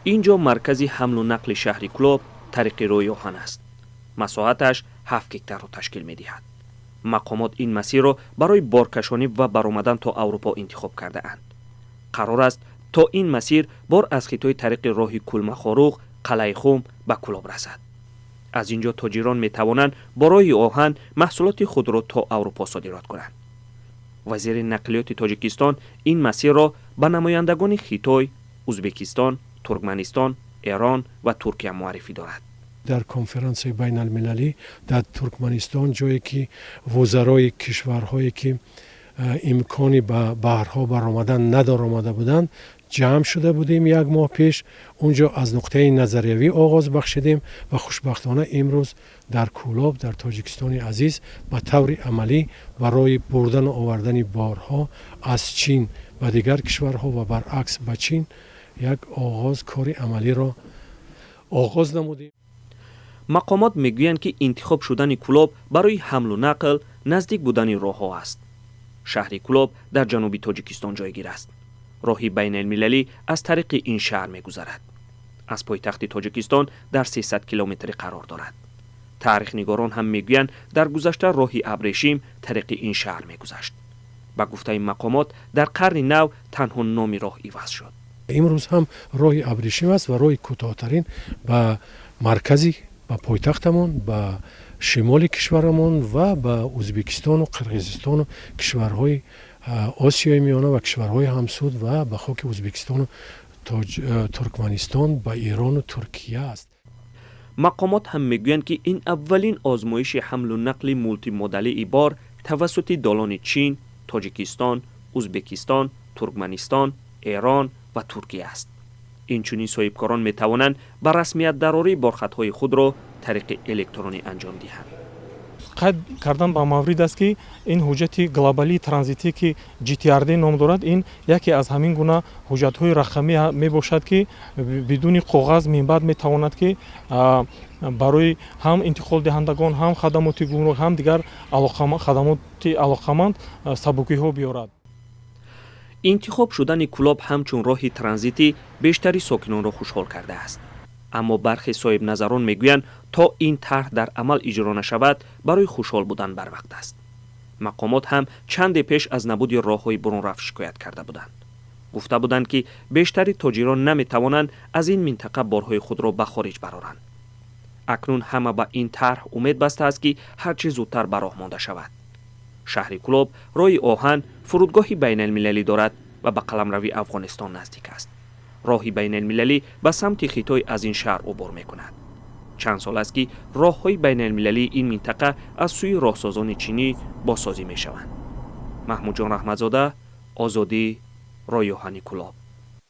Ин ҷо маркази ҳамлу нақли шаҳри Кӯлоб тариқи роҳи оҳан аст. Масоҳаташ 7 гектарро ташкил медиҳад. Мақомот ин масирро барои боркашонӣ ва баромадан то Аврупо интихоб кардаанд. Қарор аст, то ин масир бор аз Хитой тариқи роҳи Кулмахоруғ, Қалъаи Хум ба Кӯлоб расад. Аз ин ҷо тоҷирон метавонанд бо роҳи оҳан маҳсулоти худро то Аврупо содирот кунанд. Вазири нақлиёти Тоҷикистон ин масирро ба намояндагони Хитой, Узбекистон, Туркманистон, Эрон ва Туркия муаррифӣ дорад. Дар конференсияи байналмилалӣ дар Туркманистон, ҷое ки вузарои кишварҳое ки имкони ба баҳрҳо баромадан надоромада буданд, ҷамъ шуда будем як моҳ пеш, унҷо аз нуқтаи назариявӣ оғоз бахшидем ва хушбахтона имрӯз дар Кӯлоб, дар Тоҷикистони азиз, ба таври амалӣ барои бурдану овардани борҳо аз Чин ба дигар кишварҳо ва баръакс ба Чин як оғоз кори амалиро оғоз намудем. Мақомот мегӯянд, ки интихоб шудани Кӯлоб барои ҳамлу нақл наздик будани роҳҳо аст. Шаҳри Кӯлоб дар ҷануби Тоҷикистон ҷойгир аст. Роҳи байналмилалӣ аз тариқи ин шаҳр мегузарад. Аз пойтахти Тоҷикистон дар 300 километрӣ қарор дорад. Таърихнигорон ҳам мегӯянд, дар гузашта роҳи абрешим тариқи ин шаҳр мегузашт. Ба гуфтаи мақомот, дар қарни нав танҳо номи роҳ иваз шуд. Имрӯз ҳам роҳи абрешим аст ва роҳи кӯтоҳтарин ба маркази, ба пойтахтамон, ба шимоли кишварамон ва ба Узбекистону Қирғизистону кишварҳои Осиёи Миёна ва кишварҳои ҳамсуд ва ба хоки Узбекистону Туркманистон, ба Эрону Туркия аст. Мақомот ҳам мегӯянд, ки ин аввалин озмоиши ҳамлу нақли мултимодалии бор тавассути долони Чин, Тоҷикистон, Узбекистон, Туркманистон, Эрон ва Туркия аст. Инчунин соҳибкорон метавонанд ба расмият дарории борхатҳои худро тариқи электронӣ анҷом диҳанд. Қайд кардан ба маврид аст, ки ин ҳуҷҷати глобалии транзитӣ, ки GTRD ном дорад, ин яке аз ҳамин гуна ҳуҷҷатҳои рақамӣ мебошад, ки бидуни коғаз минбаъд метавонад, ки барои ҳам интиқолдиҳандагон, ҳам хадамоти гумрук, ҳам дигар хадамоти алоқаманд сабукиҳо биёрад. Интихоб шудани Кӯлоб ҳамчун роҳи транзитӣ бештари сокинонро хушҳол кардааст, аммо бархе соҳибназарон мегӯянд, то ин тарҳ дар амал иҷро нашавад, барои хушҳол будан барвақт аст. Мақомот ҳам чанде пеш аз набуди роҳҳои бурунрафт шикоят карда буданд. Гуфта буданд, ки бештари тоҷирон наметавонанд аз ин минтақа борҳои худро ба хориҷ бароранд. Акнун ҳама ба ин тарҳ умед бастааст, ки ҳарчи зудтар ба роҳ монда шавад. Шаҳри Кӯлоб роҳи оҳан, фурудгоҳи байналмилалӣ дорад ва ба қаламрави Афғонистон наздик аст. Роҳи байналмилалӣ ба самти Хитой аз ин шаҳр убур мекунад. Чанд сол аст, ки роҳҳои байналмилалии ин минтақа аз сӯи роҳсозони чинӣ бозсозӣ мешаванд. Маҳмудҷон Раҳматзода, Озодӣ, роҳи оҳани Кӯлоб.